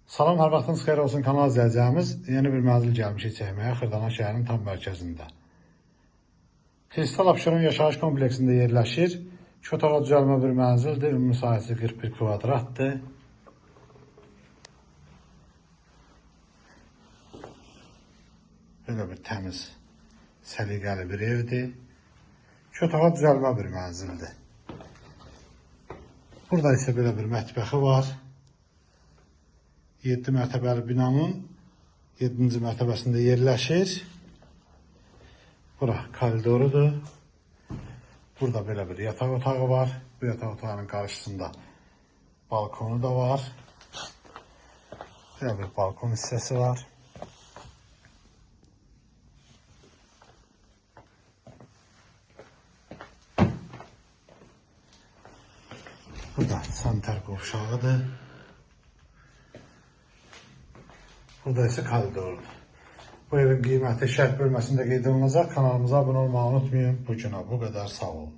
Salam, hər vaxtınız xeyir olsun kanal izləyicilərimiz. Yeni bir mənzil gəlmişik çəkməyə Xırdalan şəhərinin tam mərkəzində. Kristal Abşeron yaşayış kompleksində yerləşir. İki otağa düzəlmə bir mənzildir. Ümumi sahəsi 41 kvadratdır. Belə bir təmiz, səliqəli bir evdir. İki otağa düzəlmə bir mənzildir. Burada isə belə bir mətbəxi var. 7 mərtəbəli binanın 7-ci mərtəbəsində yerləşir. Bura koridorudur. Burada belə bir yataq otağı var. Bu yataq otağının qarşısında balkonu da var. Belə bir balkon hissəsi var. Burada sanitar qovşağıdır. Burada isə koridordur. Bu evin qiyməti şərh bölməsində qeyd olunacaq. Kanalımıza abunə olmağı unutmayın. Bu günə bu qədər, sağ olun.